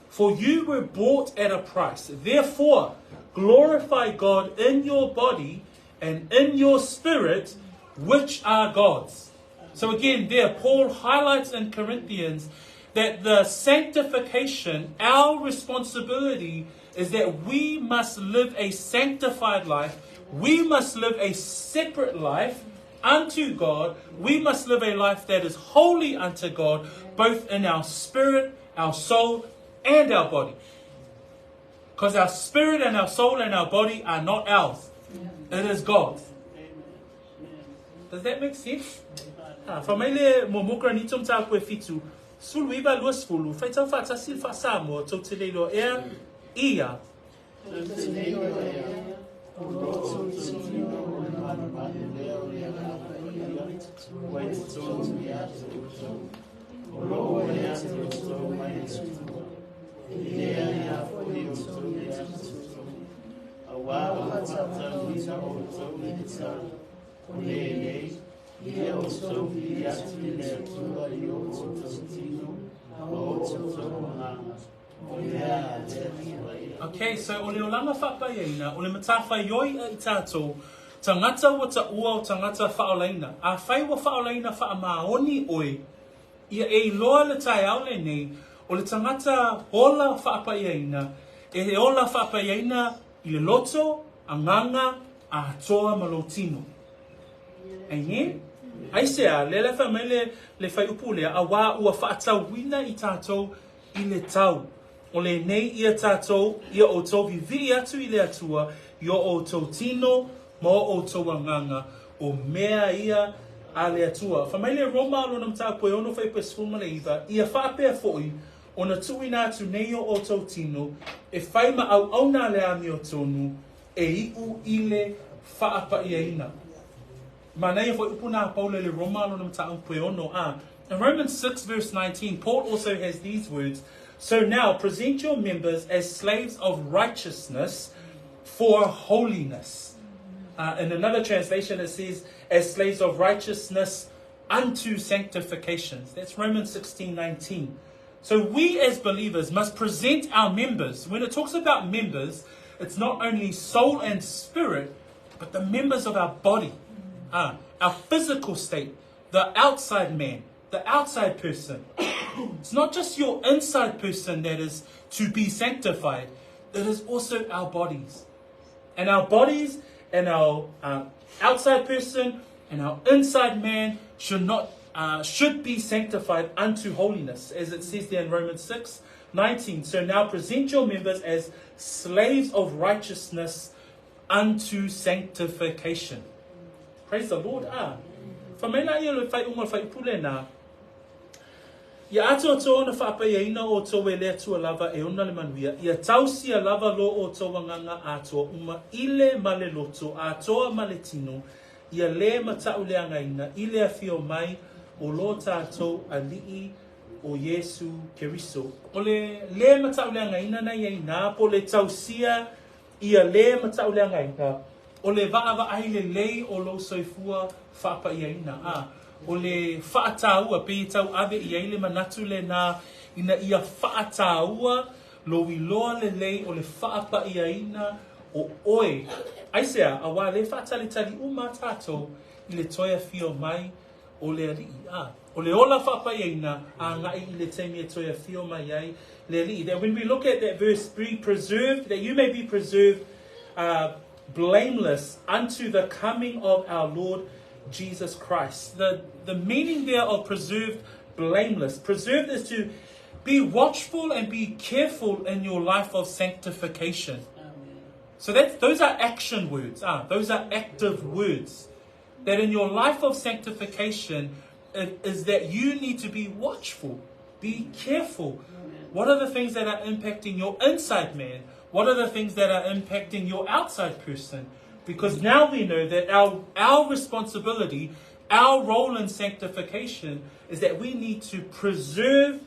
For you were bought at a price. Therefore, glorify God in your body and in your spirit, which are God's. So again, there, Paul highlights in Corinthians that the sanctification, our responsibility is that we must live a sanctified life. We must live a separate life unto God. We must live a life that is holy unto God, both in our spirit, our soul, and our body. Because our spirit and our soul and our body are not ours. It is God's. Does that make sense? Ha, fa mai le muamua Korinito mataupu e fitu, 19, 20, faitau faatasi le faa-Samoa, tou te le iloa ea, ia. Tou te le iloa ea, o lo outou tino o le manumanu lea o le Agaga Paia ua i totonu ia te outou, o lo o ia te outou mai le Atua, e leai a foi outou ia te outou, auā ua faatauina outou i le tau. O lenei, ia outou vili atu i le Atua i o outou tino ma o outou agaga, o mea a le Atua ia. Okay, so o le olaga faapaiaina, o le matafaioi a i tatou, tagata ua taua o tagata faaolaina. Afai ua faaolaina faamaoni oe, ia e iloa le taeao lenei, o le tagata ola faapaiaina, e ola faapaiaina i le loto, agaga, atoa ma lou tino. Amen? Aisea, lea la e fai mai le, le fuaiupu lea, auā ua faatauina i tatou i le tau. O lenei ia tatou, ia outou vivii atu i le Atua i o outou tino ma o outou agaga, o mea ia a le Atua. Fai mai le Roma lona mataupu e ono fuaiupu e 19, ia faapea foi ona tuuina atu nei o outou tino e fai ma auauna a le amiotonu e iʻu i le faapaiaina. Manaia fuaiupu na a Paulo i le Roma lona mataupu e ono a. In Romans 6 verse 19, Paul also has these words, So now present your members as slaves of righteousness for holiness. In another translation it says, as slaves of righteousness unto sanctification. That's Romans 16:19. So we as believers must present our members. When it talks about members, it's not only soul and spirit, but the members of our body, our physical state, the outside man, the outside person. It's not just your inside person that is to be sanctified. It is also our bodies. And our bodies and our outside person and our inside man should not should be sanctified unto holiness, as it says there in Romans 6, 19. So now present your members as slaves of righteousness unto sanctification. Praise the Lord. Ah. Fa mai la ia le whaiunga o le whaiupu lena. Ia atoatoa ona faapaiaina outou e le Atua lava e ona le manuia, ia tausia lava lo outou agaga atoa uma i le ma le loto, atoa ma le tino, ia lē matauleagaina i le afio mai o lo tatou Alii o Iesu Keriso. O le lē matauleagaina na i ai ina, po o le tausia ia lē matauleagaina, o le vaavaai lelei o lou soifua faapaiaina, a o le faataua, pei e tauave i ai le manatu lenā ina ia faataua lou iloa lelei o le faapaiaina o oe. Aisea? Auā lē faatalitali uma tatou i le toe afio mai o le Alii, a o le ola faapaiaina agaʻi i le taimi e toe afio mai ai le Alii. That when we look at that verse, be preserved, that you may be preserved blameless unto the coming of our Lord Jesus Christ. The, the meaning there of preserved blameless. Preserved is to be watchful and be careful in your life of sanctification. So that's, those are action words. Ah, those are active words. That in your life of sanctification it is that you need to be watchful, be careful. What are the things that are impacting your inside man? What are the things that are impacting your outside person? Because now we know that our, our responsibility, our role in sanctification is that we need to preserve,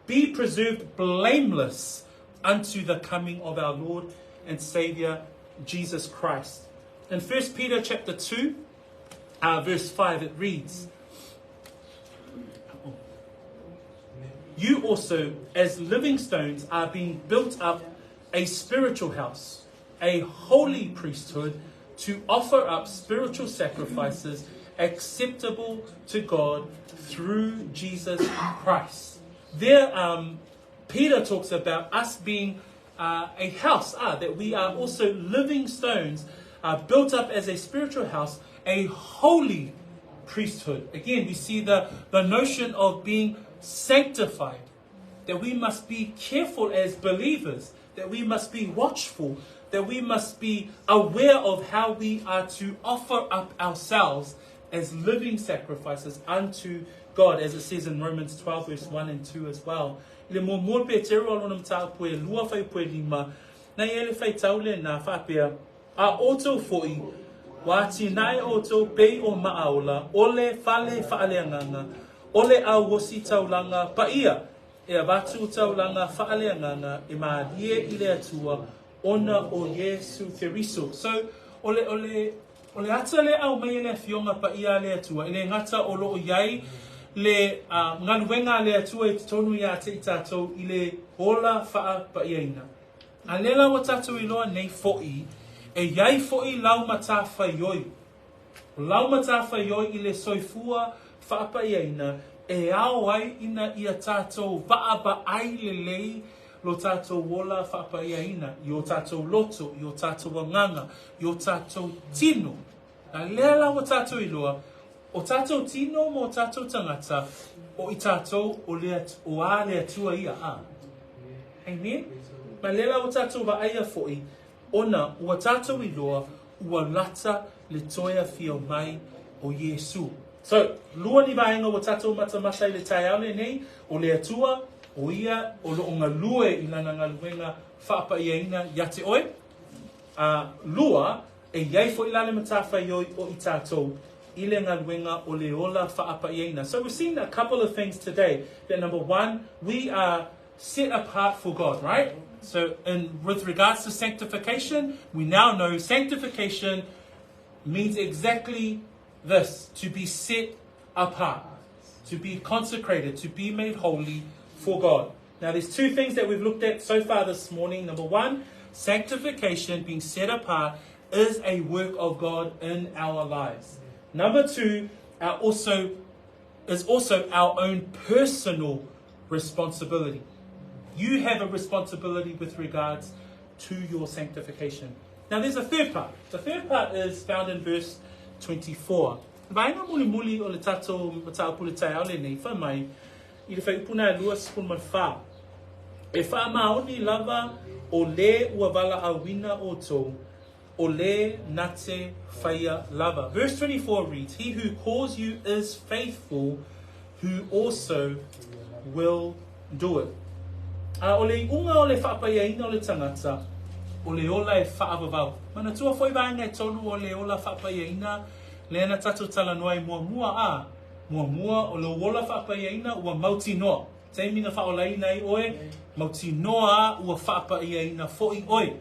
be preserved blameless unto the coming of our Lord and Savior Jesus Christ. In 1 Peter chapter 2, verse 5, it reads, You also, as living stones, are being built up a spiritual house, a holy priesthood, to offer up spiritual sacrifices acceptable to God through Jesus Christ. There, Peter talks about us being a house, that we are also living stones built up as a spiritual house, a holy priesthood. Again, we see the, the notion of being sanctified, that we must be careful as believers, that we must be watchful, that we must be aware of how we are to offer up ourselves as living sacrifices unto God, as it says in Romans 12, verse 1 and 2 as well. Le muamua o Petero a lona mataupu e lua fuaiupu e lima, na ia le faitau lena faapea, A outou foʻi, ua atinae outou pei o Maaola, o le fale faaleagaga, o le auosi taulaga paia, e avatu taulaga faaleagaga e malie i le Atua ona o Iesu Keriso. So, o le, o le, o le ata lea aumai e le Afioga Paia a le Atua, e le gata o loo iai le galuega a le Atua i totonu ia te i tatou i le ola faapaiaina. A lea la ua tatou iloa nei foʻi, e iai foʻi lau matafaioi. O lau matafaioi i le soifua faapaiaina e ao ai ina ia tatou vaavaai lelei lo tatou ola faapaiaina i o tatou loto, i o tatou agaga, i o tatou tino. A lea la ua tatou iloa, o tatou tino ma o tatou tagata, o i tatou o le, o a le Atua ia, a. Amen? Ma lea la ua tatou vaaia foʻi, ona ua tatou iloa ua lata le toe afio mai o Iesu. So, lua ni vaega ua tatou matamata i le taeao lenei, o le Atua, o ia o loo galue i lana galuega faapaiaina ia te oe. A lua, e iai foʻi la le matafaioi o i tatou i le galuega o le ola faapaiaina. So we've seen a couple of things today. That number one, we are set apart for God, right? So in with regards to sanctification, we now know sanctification means exactly this, to be set apart, to be consecrated, to be made holy for God. Now there's two things that we've looked at so far this morning. Number one, sanctification, being set apart, is a work of God in our lives. Number two, our also is also our own personal responsibility. You have a responsibility with regards to your sanctification. Now there's a third part. The third part is found in verse 24. Vaega mulimuli o le tatou mataupu i le taeao lenei, fai mai, i le fuaiupu na e 24, E faamaoni lava o le ua valaauina outou, o le na te faia lava. Verse 24 reads, He who calls you is faithful, who also will do it. A o le iuga o le faapaiaina o le tagata, o le ola e faavavau. Manatua foi vaega e tolu o le ola faapaiaina lea na tatou talanoa ai muamua, a, muamua o lou ola faapaiaina ua mautinoa. Taimi na faaolaina ai oe, mautinoa a ua faapaiaina foi oe.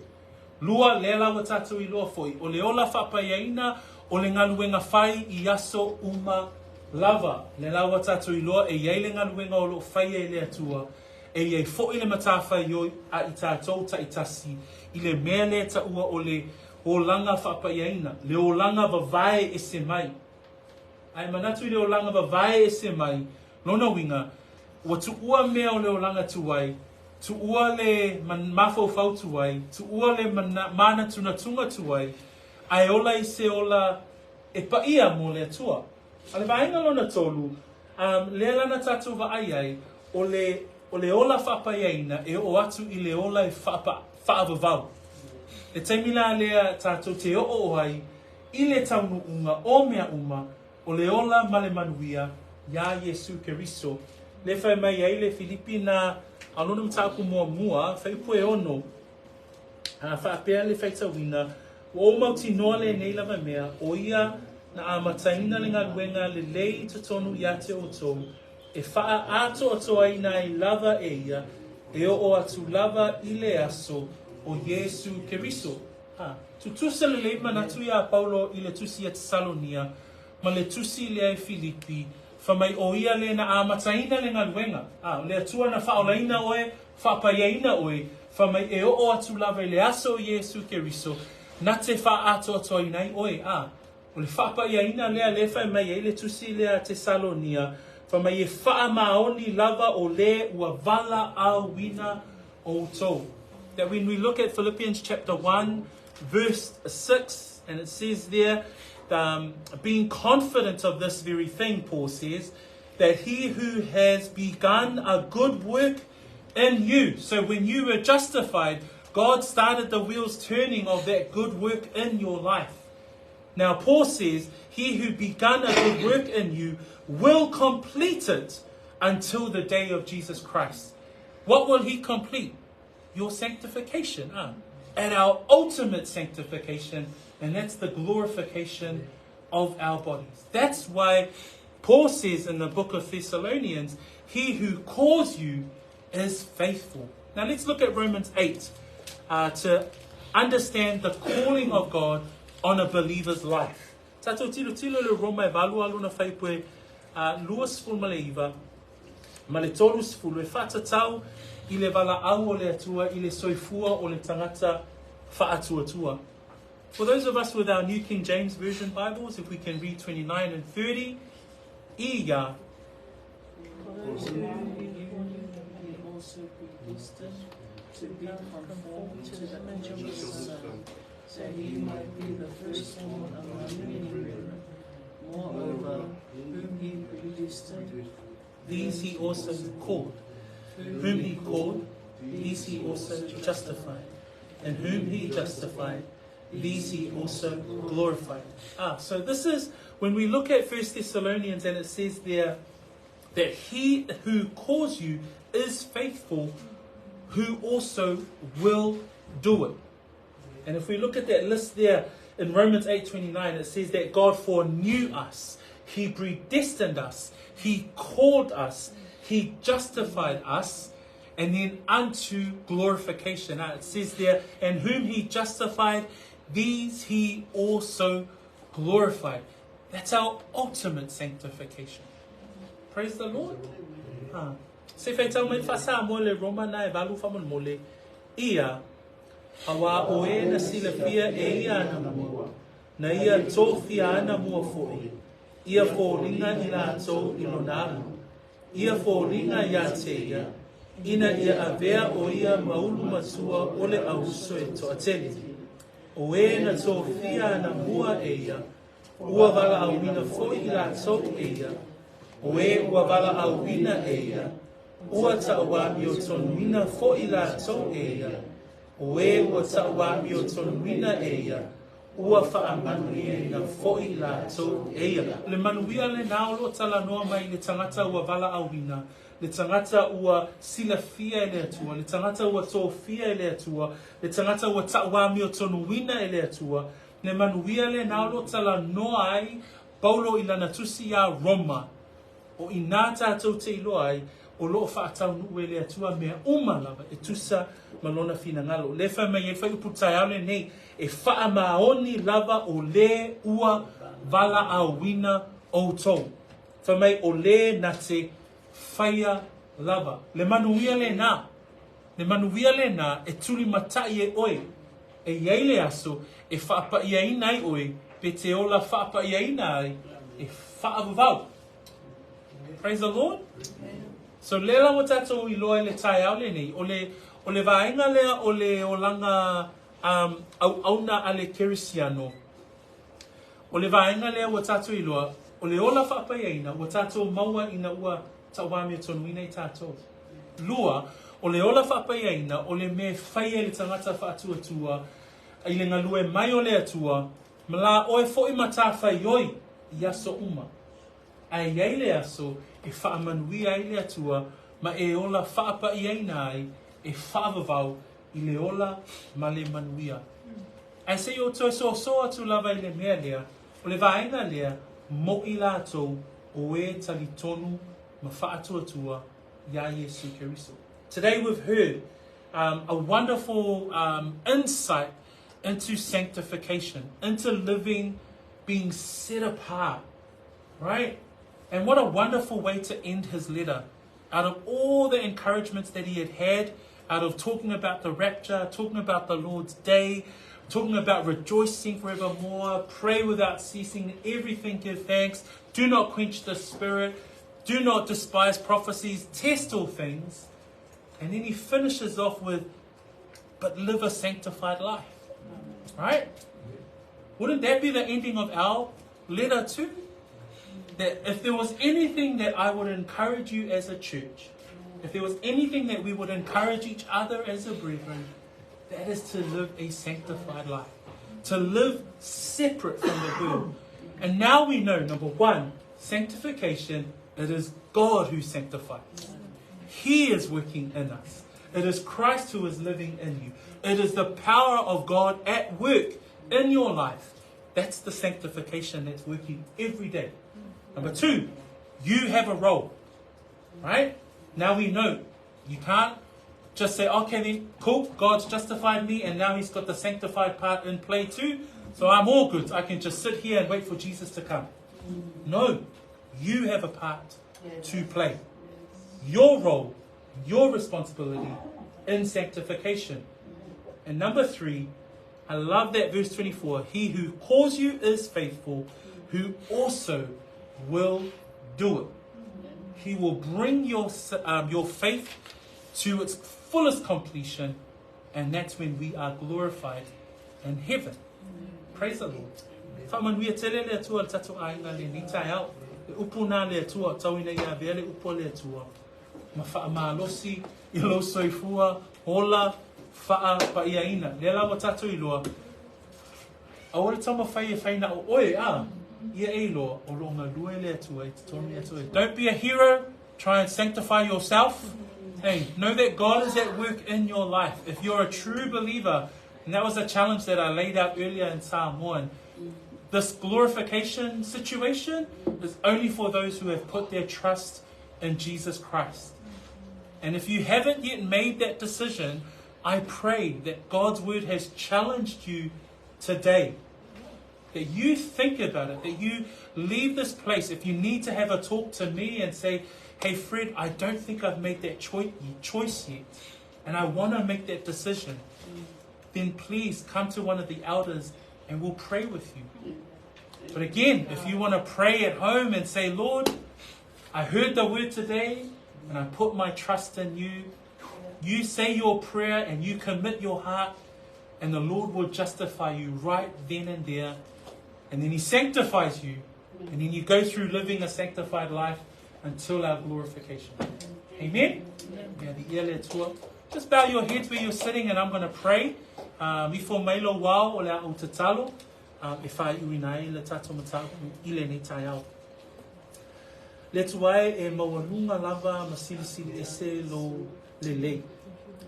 Lua, lea la ua tatou iloa foi, o le ola faapaiaina o le galuega fai i aso uma lava. Lea la ua tatou iloa e iai le galuega o loo faia e le Atua, e iai foi le matafaioi a i tatou taitasi i le mea lea taua o le olaga faapaiaina, le olaga vavae ese mai. Ae manatu i le olaga vavae ese mai, lona uiga, ua tuua mea o le olaga tuai, Tuua le mafaufau tuai, tuua le manatunatuga tuai, ae ola i se ola e paia mo le Atua. A o le vaega lona tolu, lea la na tatou vaai ai, o le, o le ola faapaiaina e oo atu i le ola e faapa, faavavau. Le taimi la lea tatou te oo ai i le taunuuga o mea uma, o le ola ma le manuia iā Iesu Keriso. Lea e fai mai ai le Filipi na a lona mataupu muamua, fuaiupu e 6, a faapea le faitauina, Ua ou mautinoa lenei lava mea, ʻo ia na amataina le galuega lelei i totonu iā te ʻoutou, e faaatoatoaina ai lava e ia, e oo atu lava i le aso o Iesū Keriso. A tutusa lelei manatu iā Paulo i le tusi iā Tesalonia ma le tusi lea i Filipi, fai mai ʻo ia le na amataina le galuega. A, o le Atua na faaolaina ʻoe, faapaiaina ʻoe, fai mai e oo atu lava i le aso o Iesū Keriso, na te faaatoatoaina ai ʻoe. A, o le faapaiaina lea lea e fai mai ai le tusi lea a Tesalonia, fai mai e faamaoni lava ʻo le ua valaauina ʻoutou. That when we look at Philippians chapter 1 verse 6, and it says there, being confident of this very thing, Paul says, that he who has begun a good work in you. So when you were justified, God started the wheels turning of that good work in your life. Now, Paul says, He who begun a good work in you will complete it until the day of Jesus Christ. What will he complete? Your sanctification. Ah. At our ultimate sanctification, and that's the glorification of our bodies. That's why Paul says in the book of Thessalonians, He who calls you is faithful. Now let's look at Romans 8 uh, to understand the calling of God on a believer's life. Tatou tilotilo i le Roma e valu a lona fuaiupu 29 ma le 30 e faatatau i le valaau o le Atua i le soifua o le tagata faatuatua. For those of us with our New King James Version Bibles, if we can read 29 and 30, ia. For those whom he foreknew, he also predestined to be conformed to the image of his Son, that he might be the firstborn among many brethren. Moreover, whom he predestined, these he also called. Whom he called, these he also justified. And whom he justified, these he also glorified. Ah, so this is when we look at First Thessalonians and it says there that he who calls you is faithful, who also will do it. And if we look at that list there in Romans 8:29, it says that God foreknew us, He predestined us, He called us, He justified us, and then unto glorification. Now it says there, and whom He justified, these He also glorified. That's our ultimate sanctification. Praise the Lord. Ah. Se faitau mai faa-Samoa le Roma na e valu faamolemole, ia, Auā o e na silafia e ia ana mua, na ia tofia ana mua foʻi, ia foliga i latou i lona alo, ia foliga iā te ia, ina ia avea ʻo ia ma ulu matua o le ʻauuso e toatele. O e na tofia ana mua e ia, ua valaauina foʻi i latou e ia, o e ua valaauina e ia, Ua taʻuamiotonuina foʻi latou e ia, o e ua taʻuamiotonuina e ia, ua faamanuiaina foʻi latou e ia. O le manuia lenā o lo o talanoa mai i le tagata ua valaauina, le tagata ua silafia e le Atua, le tagata ua tofia e le Atua, le tagata ua taʻuamiotonuina e le Atua, le manuia lenā o lo o talanoa ai Paulo i lana tusi iā Roma. O inā tātou te iloa ai, o lo o faataunuu e le Atua mea uma lava e tusa ma lona finagalo. Le fai mai ai fuaiupu taeao lenei, e faamaoni lava o le ua valaauina outou. Fai mai o le na te faia lava. Le manuia lenā, le manuia lenā e tulimataʻi e ʻoe, e i ai le aso e faapaʻiaina ai ʻoe pe te ola faapaʻiaina ai e faavavau. Praise the Lord. So lea la ua tatou iloa i le taeao lenei, o le, o le vaega lea o le olaga um, auauna a le Kerisiano, o le vaega lea ua tatou iloa, o le ola faapaiaina ua tatou maua ina ua tauāmiotonuina i tatou. Lua, o le ola faapaiaina o le mea e fai ai le tagata faatuatua i le galue mai o le Atua, ma la oe foi matafaioi i aso uma. Ae i ai le aso e faamanuia ai le Atua ma e ola faapaʻiaina ai e faavavau i le ola ma le manuia. Ae se i ou toe sosoa atu lava i le mea lea, o le vaega lea mo i latou o e talitonu ma faatuatua iā Iesu Keriso. Today we've heard um, a wonderful um, insight into sanctification, into living, being set apart, right? And what a wonderful way to end his letter. Out of all the encouragements that he had had, out of talking about the rapture, talking about the Lord's day, talking about rejoicing forevermore, pray without ceasing, everything give thanks, do not quench the spirit, do not despise prophecies, test all things. And then he finishes off with, but live a sanctified life. Right? Wouldn't that be the ending of our letter too? That if there was anything that I would encourage you as a church, if there was anything that we would encourage each other as a brethren, that is to live a sanctified life, to live separate from the world. And now we know, number one, sanctification, it is God who sanctifies. He is working in us. It is Christ who is living in you. It is the power of God at work in your life. That's the sanctification that's working every day. Number two, you have a role. Right? Now we know you can't just say, okay, then, cool, God's justified me, and now He's got the sanctified part in play too. So I'm all good. I can just sit here and wait for Jesus to come. No, you have a part to play. Your role, your responsibility in sanctification. And number three, I love that verse 24. He who calls you is faithful, who also will do it. He will bring your, um, your faith to its fullest completion, and that's when we are glorified in heaven. Praise the Lord. Faamanuia tele le Atua i le tatou aiga lenei taeao. Le upu na le Atua, tau ina ia avea le upu a le Atua. Ma faamalosi i lou soifua, ola, faapaiaina. Lea la ua tatou iloa, aua le taumafai e fai na o oe, a, ia e iloa, o lo o galue le Atua i totonu ia te oe. Don't be a hero, try and sanctify yourself. Hey, know that God is at work in your life. If you're a true believer, and that was a challenge that I laid out earlier in Samoan, this glorification situation is only for those who have put their trust in Jesus Christ. And if you haven't yet made that decision, I pray that God's word has challenged you today. That you think about it, that you leave this place. If you need to have a talk to me and say, hey, Fred, I don't think I've made that choice yet, and I want to make that decision, then please come to one of the elders and we'll pray with you. But again, if you want to pray at home and say, Lord, I heard the word today and I put my trust in you, you say your prayer and you commit your heart, and the Lord will justify you right then and there. And then He sanctifies you. And then you go through living a sanctified life until our glorification. Amen? Yeah, the ele Atua. Just bow your heads where you're sitting and I'm going to pray. Um, ifo mai lou ao o le a ou tatalo um, e faaiuina ai le tatou mataupu i lenei taeao. Le Atua e, e maualuga lava ma silisili ese lou lelei.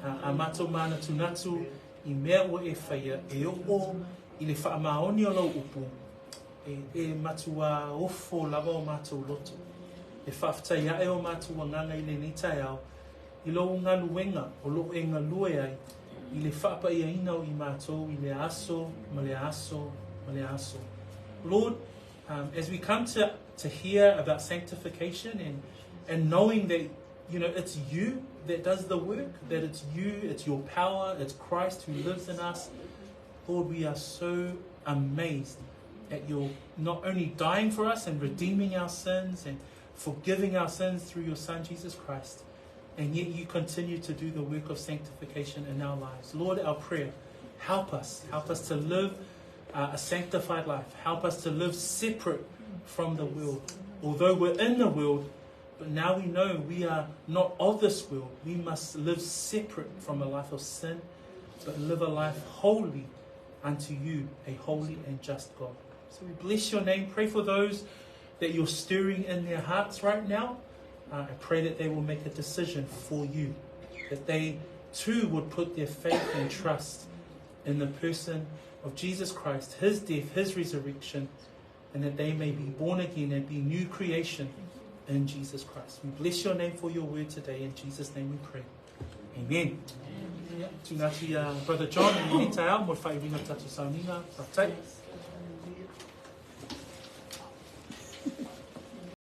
A, a matou manatunatu i mea ua e faia e oo i le faamaoni o lau upu, e, e matuā ofo lava o matou loto. E faafetai ae o matou agaga i lenei taeao, i lou galuega o loo e galue ai i le faapaiaina o i matou i lea aso ma lea aso ma lea aso. Lord, um, as we come to, to hear about sanctification and, and knowing that you know it's you that does the work, that it's you, it's your power, it's Christ who lives in us. Lord, we are so amazed at your not only dying for us and redeeming our sins and forgiving our sins through your Son Jesus Christ, And yet you continue to do the work of sanctification in our lives. Lord, our prayer, help us. Help us to live a sanctified life. Help us to live separate from the world. Although we're in the world, but now we know we are not of this world. We must live separate from a life of sin, but live a life holy unto you, a holy and just God. So we bless your name. Pray for those that you're stirring in their hearts right now. I pray that they will make a decision for you, that they too would put their faith and trust in the person of Jesus Christ, his death, his resurrection, and that they may be born again and be new creation in Jesus Christ. We bless your name for your word today. In Jesus' name we pray. Amen. Tū nā ki Brother John i nei taeao mo le faaiuina o tatou sauniga. Faafetai.